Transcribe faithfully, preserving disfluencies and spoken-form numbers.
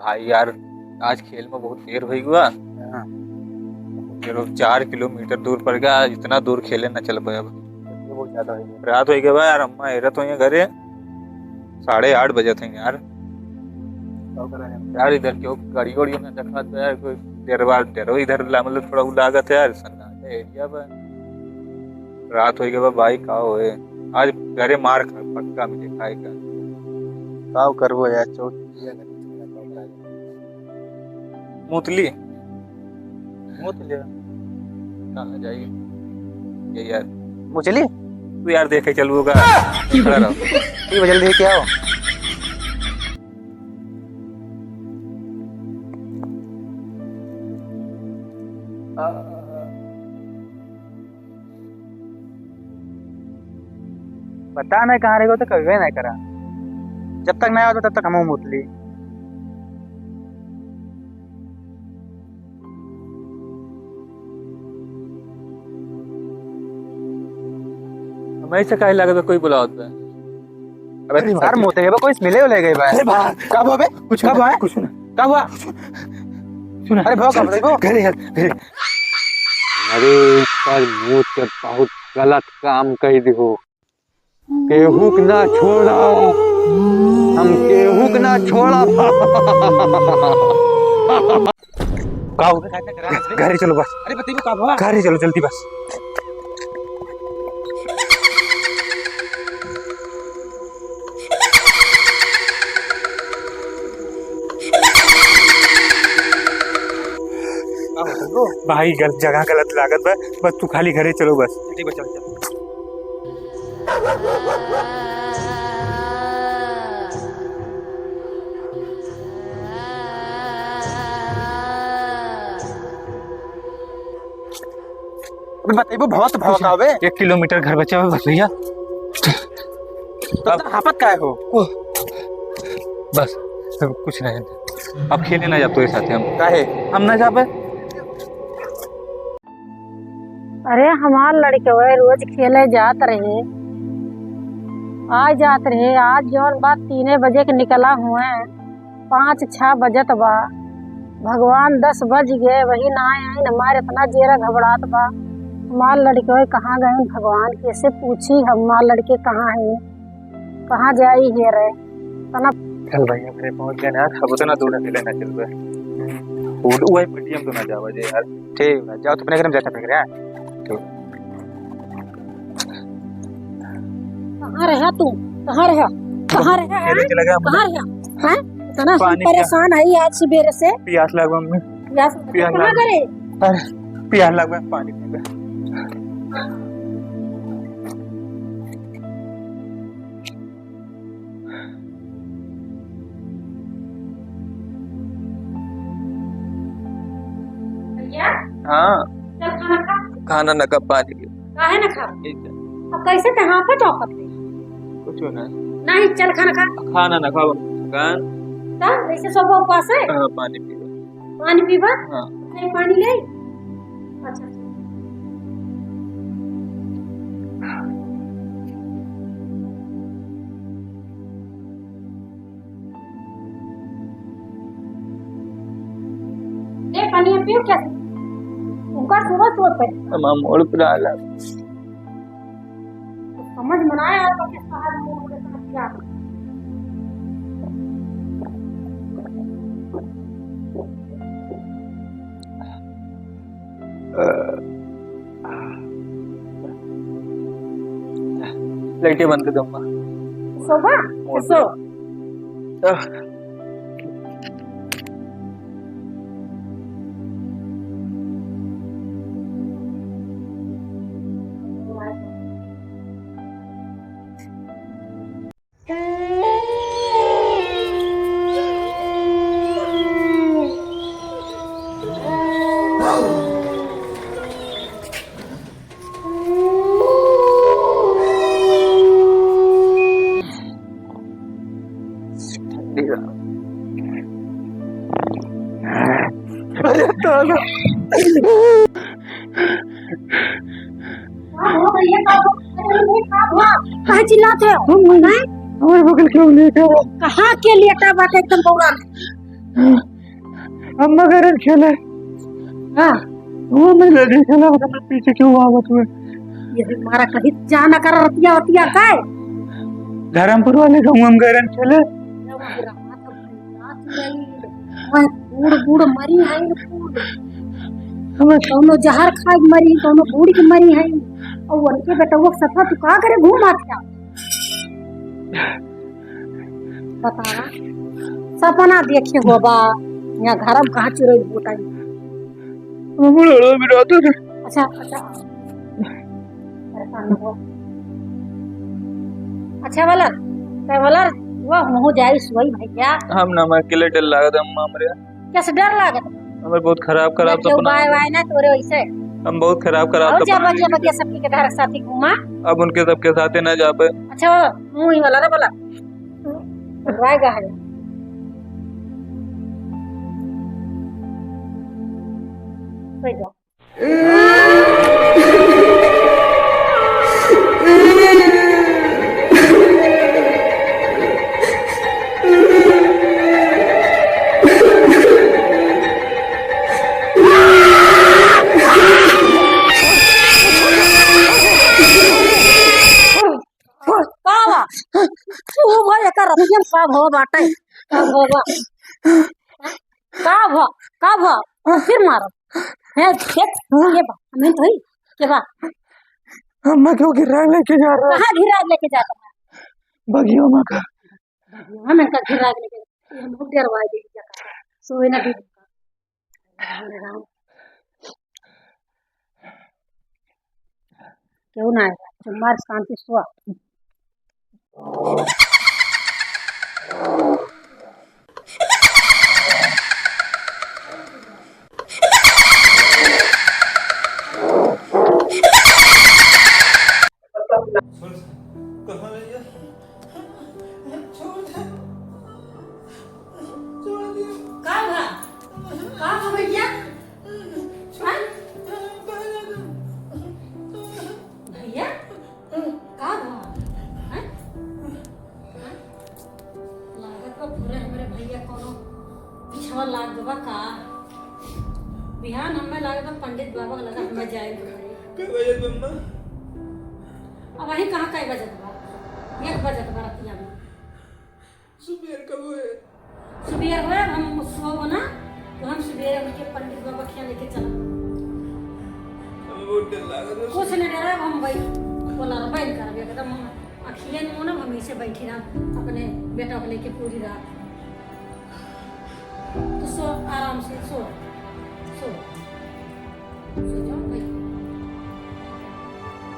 भाई यार, आज खेल में बहुत देर होइ गवा। हाँ। फिर वो चार किलोमीटर दूर पड़ गवा, इतना दूर खेले न चल पाए अब। ये बहुत ज्यादा होइ गवा। रात होइ गवा यार, अम्मा हेरत होइहैं घरे, साढ़े आठ बजत हैं यार। का करा है? यार, इधर क्यों गाड़ी वाड़ी न देखात बा यार, कोई डेरवा, डेरो इधर ला-, मतलब, थोड़ा उ लागत है यार, सन्नाटा एरिया बा। रात होइ गवा भाई, का होए? आज घरे मार खा, पक्का मिले खाए का। का करबो यार, चौथ मूतली। मूतली? कहाँ जाई? ये यार। मूतली? तू यार देखे चलबो का? खड़ा रहो। ठीक बा, जल्दी क्या हो? पता नहीं कहाँ रह गवा, तो कबे नहीं करा। जब तक नहीं आवत, तब तक हम मूतली। हमें से काहे लागत बा कोई बुलावत बा? अबे अरे सर, बाप। मूते गए बा, कोई मिले उले गए बा। अरे बाप। का हुआ बे? कुछ का हुआ है? कुछ ना। का हुआ? सुना। अरे भाग, का बताइबो? घरे, घरे। अरे, पर मूत के बहुत गलत काम कइ दिहो। केहू के ना छोड़ा, हम केहू के ना छोड़ा। का हो? घरे चलो बस। अरे बताइबो का हुआ? घरे चलो जल्दी बस। का हो, चलो। भाई, गलत जगह गलत लागत बा, बस तू खाली घरे चलो बस। ठीक बा, चल, चल। अबे बताइबो, बहुत भौंकावे। एक किलोमीटर घर बचा बा बस भैया। तो अब हापत काहे हो? बस, अब कुछ नहीं। अब खेले ना जाब तोरे साथे हम। काहे? हम ना जाबे। अरे, हमार लड़कवे रोज खेले जात रहे, आ जात रहे। आज जौन बा तीने बजे के निकला हुए, पाँच छः बजत बा। भगवान, दस बज गए, वही ना आइन। हमार इतना जियरा घबरात बा। हमार लड़कवे कहाँ गइन भगवान? कैसे पूछी हमार लड़के कहाँ हैं? कहाँ जाई हेरे? तना चल भाई, अपने पहुँच गए ना, अब उतना दूर अकेले ना चलबे। वो, वो है पटियम तो ना जावा जे यार। ठीक बा, जाओ तो अपने घर में जाके फेंक रहा। ठीक। कहाँ रहा तू? कहाँ रहा? कहाँ रहा? खेले चला गया हम। कहाँ रहा? हैं? इतना हम पानी पिया। परेशान है आज सुबेरे से। पियास लागल मम्मी। पियास पियास कहाँ लागल। करे? अरे, पियास लागल, पानी पीबे। भैया? हाँ। चल खाना खा। खाना ना खा, पानी पी। काहे ना खा? ठीक है। अब कैसे ते हाँफत हाँफत है? कुछ ना। नहीं, चल खाना खा। खाना ना खाब हम। तब ऐसे सोबा उपास है? हाँ, पानी पीबे। पानी पीबा? हाँ। नहीं, पानी ले। अच्छा, अच्छा। ले, पानी हम पियो क्या? उनका सुबह सुबह पे। हम, हम मोड़ पे डाला। समझ में ना आया, तो किस तरह से मोड़ पे समझ क्या? लाइटें बंद कर दूंगा। सोबा? मोड़ सो। पे। अरे ताला। का हुआ भैया, का हुआ? अरे, अरे, का हुआ? काहे चिल्लात है? हम, हैं? हमारे बगल के लेटा है। कहाँ के लेटा बाटे एकदम बौरा? अम्मा गरम खेले। हाँ। वो मैं लड़ी खेला, ओकर पीछे क्यों आवत हुए? ये मारा कहीं जाना कर रतिया वतिया काय? धर्मपुर वाले गाँव में गरम खेले। वह बूढ़ बूढ़ मरी है, बूढ़। हमें कौनो जहर खाए के मरी, कौनो बूढ़ के मरी है। और उनके बेटवा के सफा तू का करे घूम आता? बतावा, सपना देखे होबा, यहाँ घर में कहाँ चुरैल बोताई। हम लोग भी रहते थे। अच्छा, अच्छा। परेशान न हो। अच्छा वाला, तै वाला, वो हमहू जाई सोई भैया। हम ना, हमें अकेले डर लागत है, अम्मा हमरे। कैसे डर लागत? हमें बहुत खराब, खराब ना केहू सपना बाय आवत। वाय ना तोरे वैसे। हम बहुत खराब, खराब और जा सपना बगिया, देखे। बगिया सबके के धारक साथी घूमा। अब उनके सबके साथे ना जा पाए। अच्छा, मुँह ही वाला ना बोला। राय गा है। सही जा। का बा? तू भाई एकर रतिया में का भवा बाटे? का भवा? का भवा? का भवा? फिर मारो। हे, देख, के बा? हमें तो ही, के बा? अम्मा क्यों घिरा लेके जा रहा है? कहाँ घिरा लेके जाता है? बगिया में का। बगिया में का घिरा लेके, ये हम लोग डरवा दे दिया। सोए ना दे दिया। राम, राम। क्यों ना आएगा? तुम्हार शांति सुआ। छोड़, कहाँ ले गया? छोड़ दे। छोड़ दे। का बा? का बा भैया? हाँ? भैया? का बा? हाँ? लागत बा पूरे हमरे भैया कौनो पिछवा लाग गवा का। बिहान हमें लागत बा पंडित बाबा के लगा हमें जाए के पड़ी। कई बजे बम्मा? अब वही कहाँ कई बजत बा? एक बजत बा रतिया में। सुबेर कब होए? सुबेर होए, अब हम सोओ ना, तो हम सुबेरे उठ के पंडित बाबा खिया लेके चलब। हमें बहुत डर लागत बा। कुछ नहीं डरा, हम वही बोला रहा, बैल करब एकदम हम अखियन मुनब, हम ऐसे बैठी रहब अपने बेटा को लेके पूरी रात।